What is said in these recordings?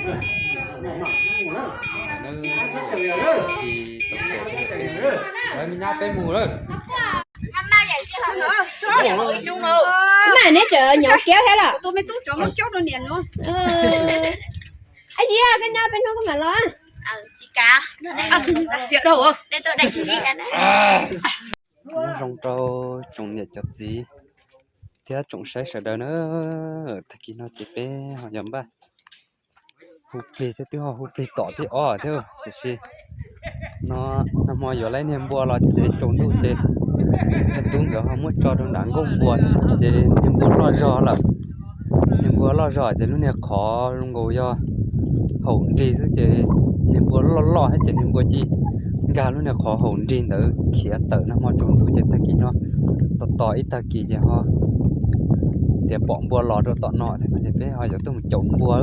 Lawv me nyab peb mus lawm. Maj neb tseem nyob kiab thiab los? Ab, yog koj nyob peb hnub koj mam los. Nyob zoo rau tsoom niam cov txiv thiab tsoom saib sawv daws na. Tag kis no ces peb ho yog npaj hu plig thiab, twb ho hu plig tom thib ob thiab, tiam sis no nag hmo yuav laib niag npua los ces tsaus ntuj ces cov tub nkawd ho muab tso rau nram nkuaj npua ces niag npua loj zog lawm. Niag npua loj zog ces lub niag qhov zoo nkaus yog haum nrig xwb ces niag npua loj loj thiab ces niag npua cia li nkag lub niag qhov haum nrig ntawd khiav tawm nag hmo tsaus ntuj ces tag kis no tos tos ib tag kis ces ho tias pom npua los rau tom no thiab no ces peb ho yuav tuaj mus caum npua.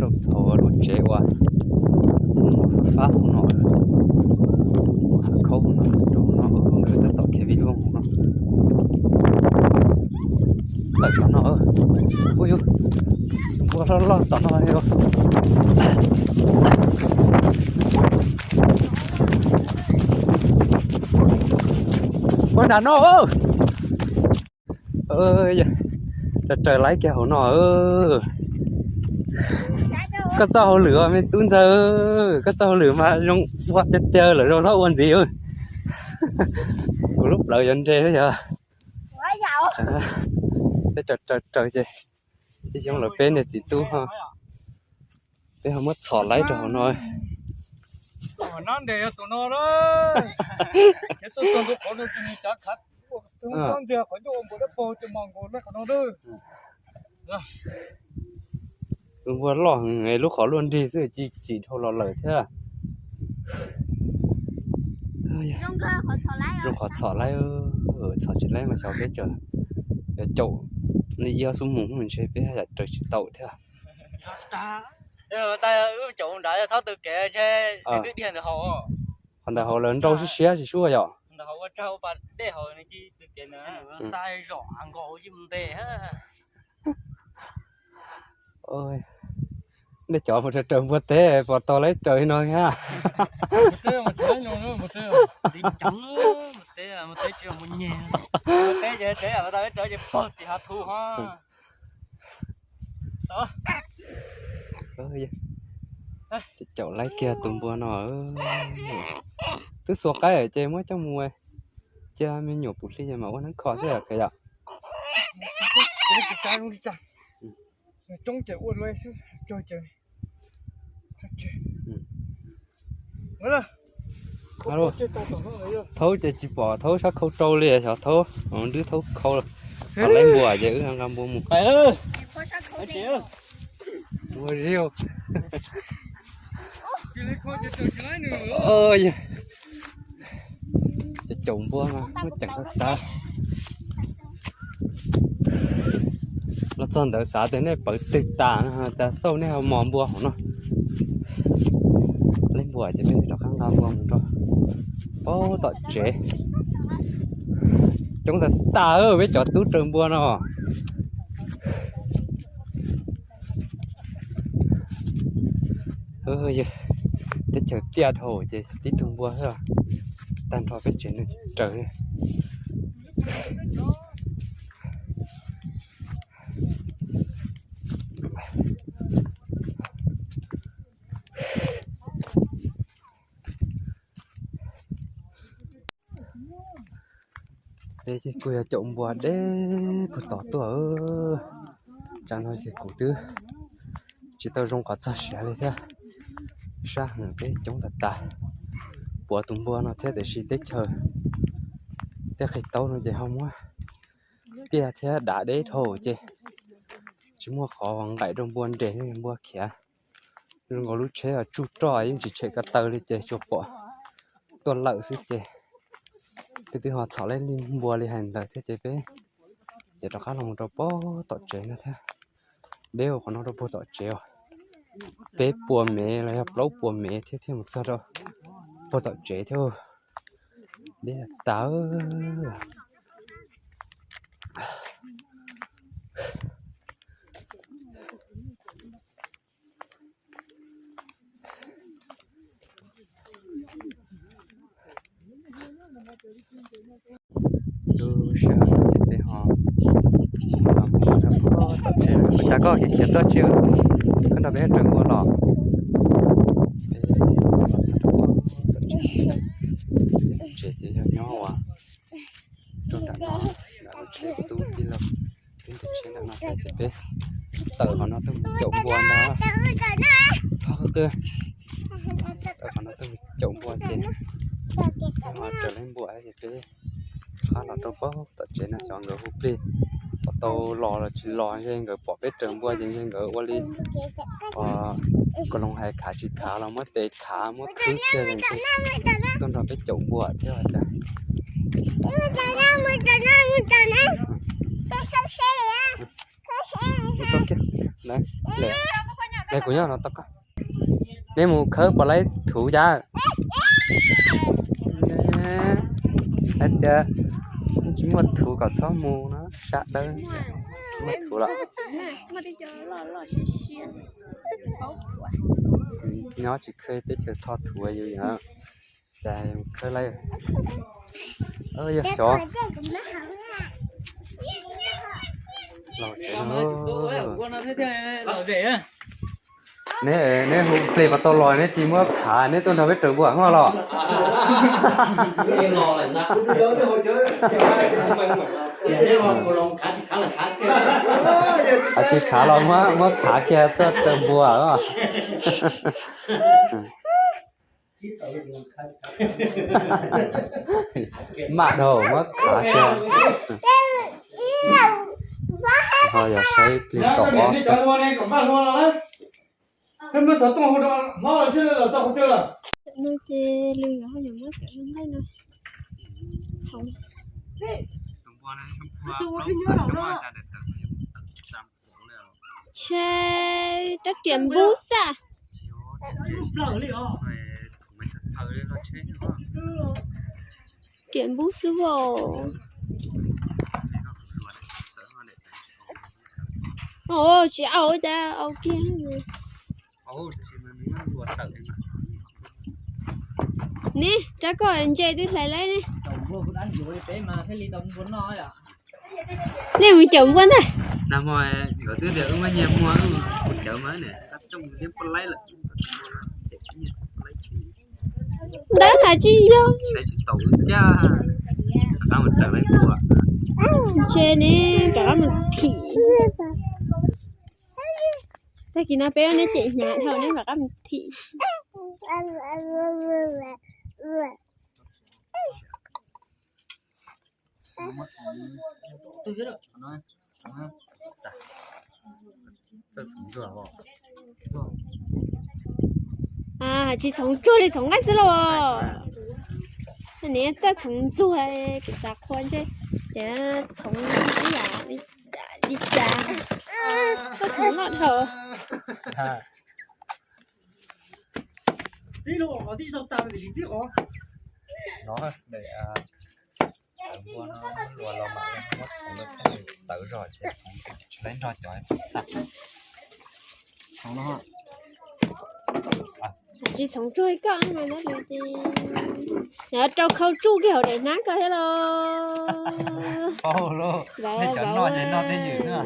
Rau hauv lub tsev uas fab fab hauv no, khaub hauv no, rau hauv no nkawd tab tom khiav vij voog hauv no. Tawm tom no, ua yus npua loj loj tom no li. Ua nram no. Raws raws laib kiag hauv no. Koj txoj hauj lwm me tub ntxawg, koj txoj hauj lwm mas zoo ua tiag tiag lawm, zoo txhob ua ntxiv. Kuv lub plawv yuav nres yog. Peb raws raws raws ces ib xyoo lawm peb niag txiv tub ho, peb ho muab txhom laib rau hauv no. Tus npua loj heev, lub qhov luaj nrig xwb cia li txim dhau los lawm thiab. Zoo qhov txhom laib, txhom tsis laib mas xyov peb caum li ib ob xuab moos ntshe peb yam raws tsis tau thiab. Qhov ntawd hauv lawv nrau siab siab tsis sub yom. Nej cov mus raws raws npua teb puas tau laib raws li no thiab? Caum laib kiag tus npua no. Twb xuas qaib ces muab coj mus cia me nyuam puv hli mas ua neeb kho xwb yom. Thaub ces tsis pom Thaub sab khau rau li, xyov Thaub, Thaub khau, laib npua ces wb nqa npua mus. Npua zib. Ces caum npua mas muaj ceem tag. Los txog ntawd xav tias nej pawv twg tas no cas xauj nej ho mos npua hauv no. Laib npua ces peb rov qab nqa npua mus rau pem tom tsev. Coob tag tas peb cov tub raws npua no. Teb chaws tiaj dhau ces tib tug npua xwb tag nrho peb tsev neeg raws. Ces kuj yog caum npua deb puag tod tuaj. Tsam no ces kuv twb tsis tau zoo qhov txog siav li thiab. Sab heev peb coob tag tas. Puav tus npua no thiab tiam sis teb chaws tej qig taub no ces ho muab tiaj thiab dav deb dhau ces tsis muaj qhov nqaim rau npua nres, npua khiav. Zoo nkaus lub tsheb tsuj roj yeej tsis tshem ko taw li ces tsuas pom tuaj lawm xwb ces peb twb ho txhom laib npua li hais ntawd thiab ces peb yuav rov qab los mus rau puag tom tsev no thiab. Deb qhov no rau puag tom tsev os, peb puas mev los yog plaub puas mev thiab thiaj mus txog rau puag tom tsev thiab. Deb tas. Ces peb ho tom tsev, ua cas koj khiav khiav tuaj tsis, koj nrog peb raws npua los. Peb los txog rau tom tsev, tsev ces yog nyob ua rau nram no, nram lub tsheb tub tij laug, peb nram tsheb nram no thiab ces peb tawm qhov no tuaj mus caum npua ntag. Tawm qhov no tuaj mus caum npua ces peb ho raws lawv npua ces peb qab los rau pem tom tsev no xyov nkawd hu plig puas tau los los tsis los, ntshe nkawd pom peb raws npua ces ntshe nkawd ua li ko loo hais khav tsis khav los muab tes khav muab khwb kiag es ntshe tuaj nrog peb caum npua thiab cas. Kuv nyob no tau koj. Neb mus khawb puas laib thuv cas? Hais tias tsis muaj thuv kom txhob mus no, sab dawb, tsis muaj thuv lawm. Nyob tsis khawb teb chaws thoj thuv yus yom. Cas khawb laib. Yog xyov. Los tsev no. Neb, neb hu plig puas tau los neb tsis muab khav neb tuaj nrog peb raws npua no los. Tsis khav los muab khav kiag tuaj raws npua os. Maj dhau muab khav kiag. Ho yog saib plig tom ob. No ces lwm yam ho yuav muab cov nqaij no txhoov. Ntshe rab riam npub xwb. Riam npub xwb os. Tsis au cas au kiag. Ne, rab koj ntse twb hlais laib ne. Nej mus caum npua ntag. Nkawd twb tias wb muaj nyiaj muag, kuv cawv mas ne, tab coj mus liab poj laib lawm. Ntawd mas tsis yog. Saib tsis taus wb kiag. Rov qab mus raws laib npua. Ntshe ne, rov qab mus thim. Tag kis no peb neb cem hnyav dhau neb rov qab mus thim. Tsis txhoov tsuag li txhoov nqaij xwb los. Niam txawj txhoov ntxuag, kuv xav qhua ntshe ces txhoov ib yam li cas, koj txhoov noj dhau. Txib los tib tsis tau tas, tib qhov no, tawv npua no, luas los mam muab txhoov lawm, tawv zog ces txhoov tsis laib nrog cov txha. Tsis txhoov tsuag koj mas lawv ces rau khau tsuj kiag hauv daim hnab koj thiab los. Nej cov noj ces noj tej ywm na.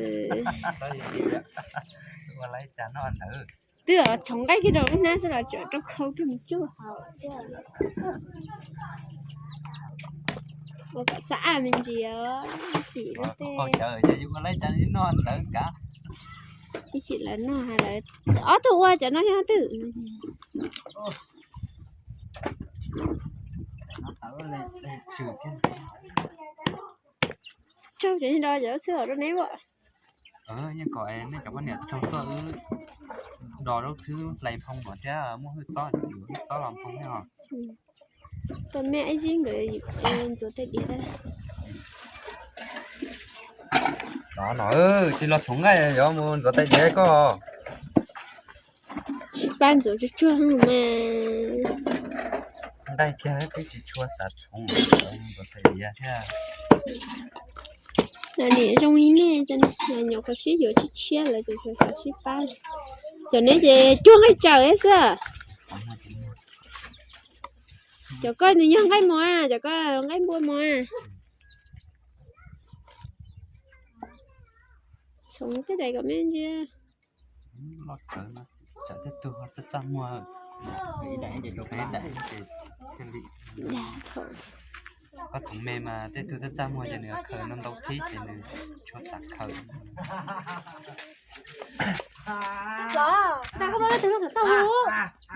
Ua laib cas noj ntawd. Twb txhoov nqaij kiag rau lub hnab xwb los tseem rau khau tsuj mus tsuj hauv thiab. Ua kom xab aj me ntsis os, ib chim lawv tej, ib chim lawv noj, ob tug ua cov no yog twb tsaug cov no cov xwb os rau neb as. Yeej kom nej cov poj niam tsaug tuaj wb do zaub txhwb hlais nphoo no thiab muaj hwj txob, hwj txob los nphoo thiab os. Tus me Aib Zib nkawd ntxuav tej diav. No no, tsis los txhoov nqaij yuav mus ntxuav tej diav koj. Tsis pab ntxuav tsuag tsuag mas. Nqaij kiag twb tsis tshua xav txhoov, ntxuav tej diav thiab. Niam zoo li nej, nyuam qhuav sib yuav tshiab tshiab lawv txawm xav sib pab. Cov neb ces cuag nqaij tsaws xwb. Cov koj nws yog nqaij mos, cov koj nqaij npua mos. Toom tej daim kom me ntsia. Loj kawg no, tsam tej tug ho txaj txaj muag. Ib daim ces rau ib daim ces thiaj li. Koj txhoov me mas tej tug txaj txaj muag ces nws khaws no ntau thib ces nws tsis xav khaws.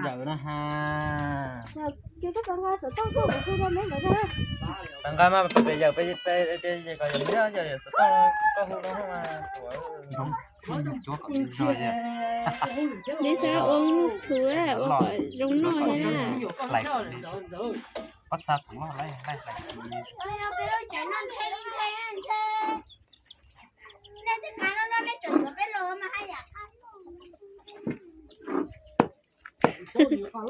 Yawm na ha. Tau nqa mas peb yawm peb, peb, peb, kom yawm, yawm xov tooj koj hu no mas tuav. Neb xav ua mus txhuv ua kom zoo noj thiab na. Hlais, ob txha txhoov loj laij laij hlais. Qhov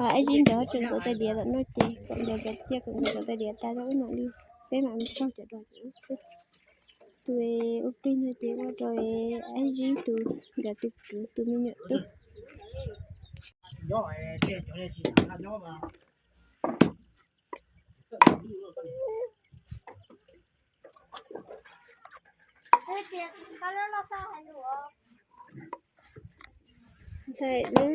ab zib nrog tseem ntxuav tais diav tom no ces kom nrog ntxuav tiag, kom nrog ntxuav tais diav tas rau wb mam li, peb mam li tso cov dos rau wb xwb. Tus ua plig no ces ua rau ab zib tus nkawd tus kwv tus me nyuam tub. Ntxhais hnub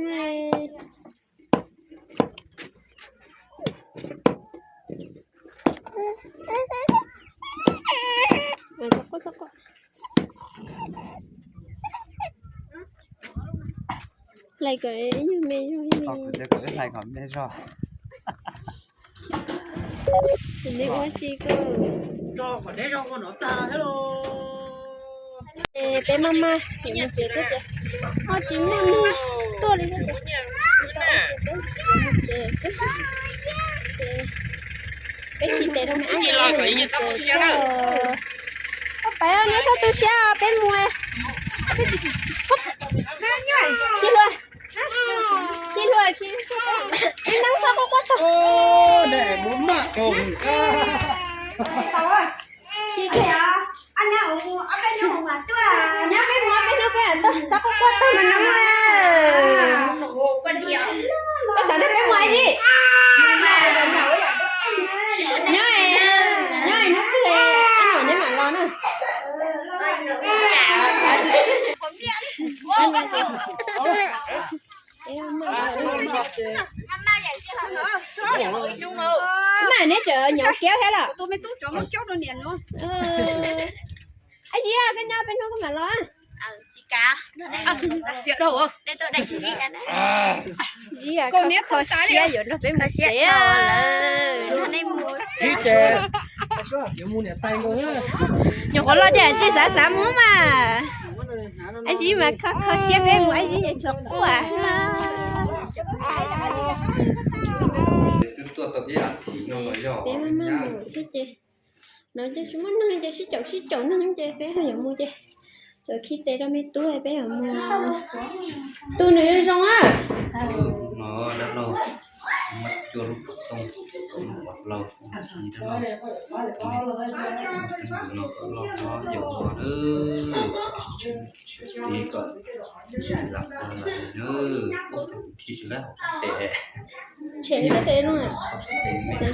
Hlais kom ib nyuag me zog. Hlais kom me zog. Neb ua tsi koj? Peb maj maj yuav mus tsev thiab ces ho tsis muaj neeg tuaj li thiab ces tau ua ces peb mus tsev xwb. Ces peb khi tes rau me ab los mus tsev thiab. Koj pais neb txhob tu siab peb mus. Khi hlua, khi hlua, khi ib hnub txhob quaj quaj tag. Nyob peb mus ob peb hnub peb mam tuaj, txhob quaj quaj tag no no na. Peb xav nrog peb mus li. Nyob, nyob hnub twg es neb mam los na. Mas neb tseem nyob kiab thiab los? Ab Zib, koj nyob peb hnub koj mam los. Zib, koj niam kho siab yuav nrog peb mus tsev. Nyuam qhuav los ces tsis xav xav mus mas. Ab Zib mas kho kho siab peb mus, Ab Zib es tshuav quaj. Peb maj maj mus thiab ces no ces tsis muaj neeg ces sib caum sib caum neeg ces peb ho yuav mus ces tsuas khi tes rau me tub peb yuav mus. Tu nws zoo a. Tshem sab tes zoo,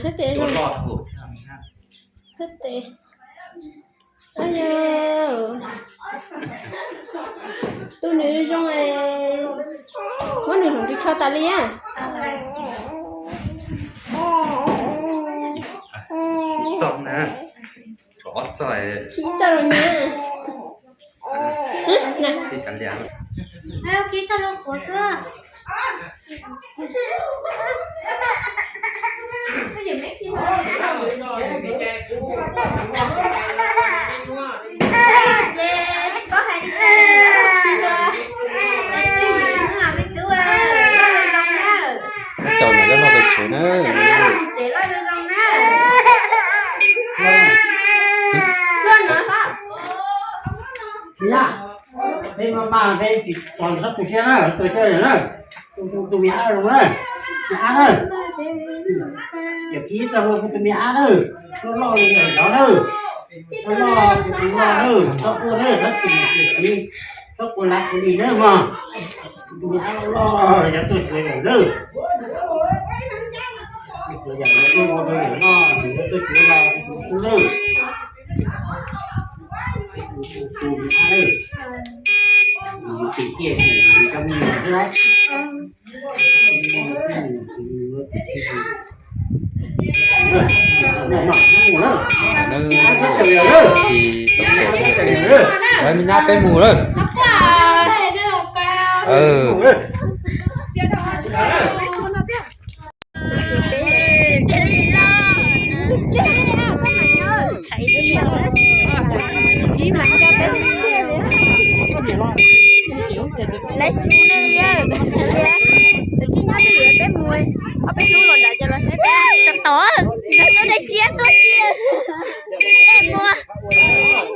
sab tes zoo. Sab tes. Yog tu nws zoo, muab nws hloov ris tsho tas li a. Khi txog na. Khi txog los na. Khi txog lub qhuav xwb. Tau nws loj loj pes tsev na. Peb maj maj peb tsis txhob tu siab na, tu siab na. Tu tu tu me ab zoo na, me ab na. Yog khi tau kuv tus me ab na, loj loj li yog nrov na. Txhob loj, txhob loj nawb, txhob quaj nawb, txhob txim txim, txhob quaj lav quaj li nawb mog. Tus me ab loj loj yuav tuaj tsuav yawm nawb. Tuaj tsuav yawm, yuav tuaj ua rau yawm loj, yuav tuaj tsuav yawm nawb. Tus me ab nawb, yus tsim txiaj tsim txom me nyuam xwb. Lawv me nyab peb mus lawm. Lawv su ne yawg, tus tsis nyob twj ywm peb mus, ob peb hnub los nram ces los saib peb. Tau tau, nyob tuaj dej siab tuaj siab. Ej, mus.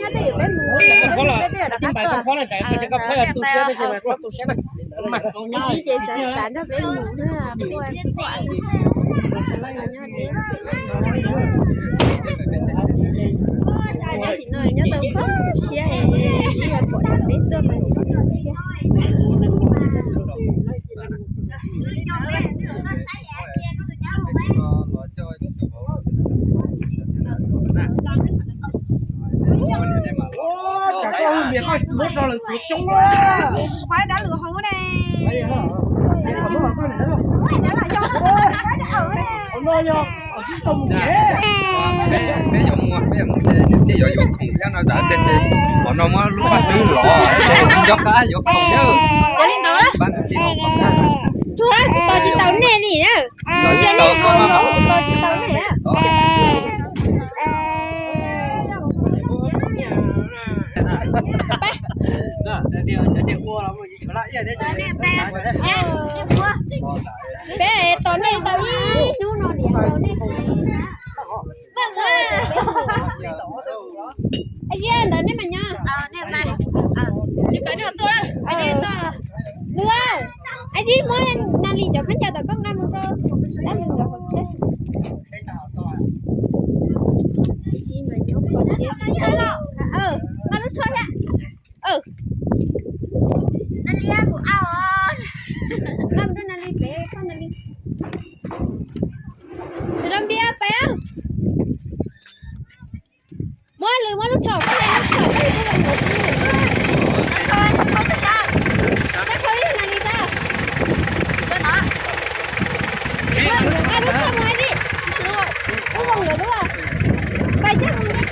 Nyob twj ywm peb mus, peb twb rov qab tuaj. Ib txhij ces xav xav nrog peb mus na, nyob tim no nyob tau kho siab es ib yam pom peb tuaj mas siab. Koj hu npias koj muab rau lawv tuav coob lawm. Qhov dab lus hauv ne. Qhov no yog tsis tau mus tsev. Peb yuav mus, peb yuav mus ces nws thiaj yuav yuav khoom thiab no, tam tej qhov no muab lub paj hlwb los, nco qab yuav khoom thiab. Pab nws tsis haum khoom na. Tsuas kuv tos tsis tau nej li na. Yog nej haus los kuv tos tsis tau nej na. Peb tos nej tau ib hnub no niam tos nej tsis. Ab, ntawd nej mas nyob. Lwm, ab, Zib muab Nas Lis cov khaub ncaws tom koj nqa mus rau dab Lwm nkawd hauv tsheb. Zib mas nyob kho siab. Nqa lub tsho thiab. Nas Lis, kuv au. Nqa mus rau Nas Lis pem koj Nas Lis. Rau npias pem. Muab Lwm muab lub tsho, koj muab lub tsho, koj ua nkawd xwb. Koj kho ib Nas Lis tag. Nqa lub tsho mus li. Ua nkawd lub. Pais coj mus.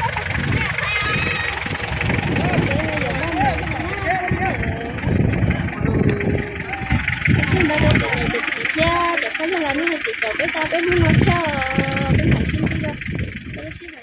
Sib ntaus rau cov niam cov txiv thiab cov phooj ywg los nej ho tsis caum peb tau peb hnub no thiab, peb mam sib ntsib dua.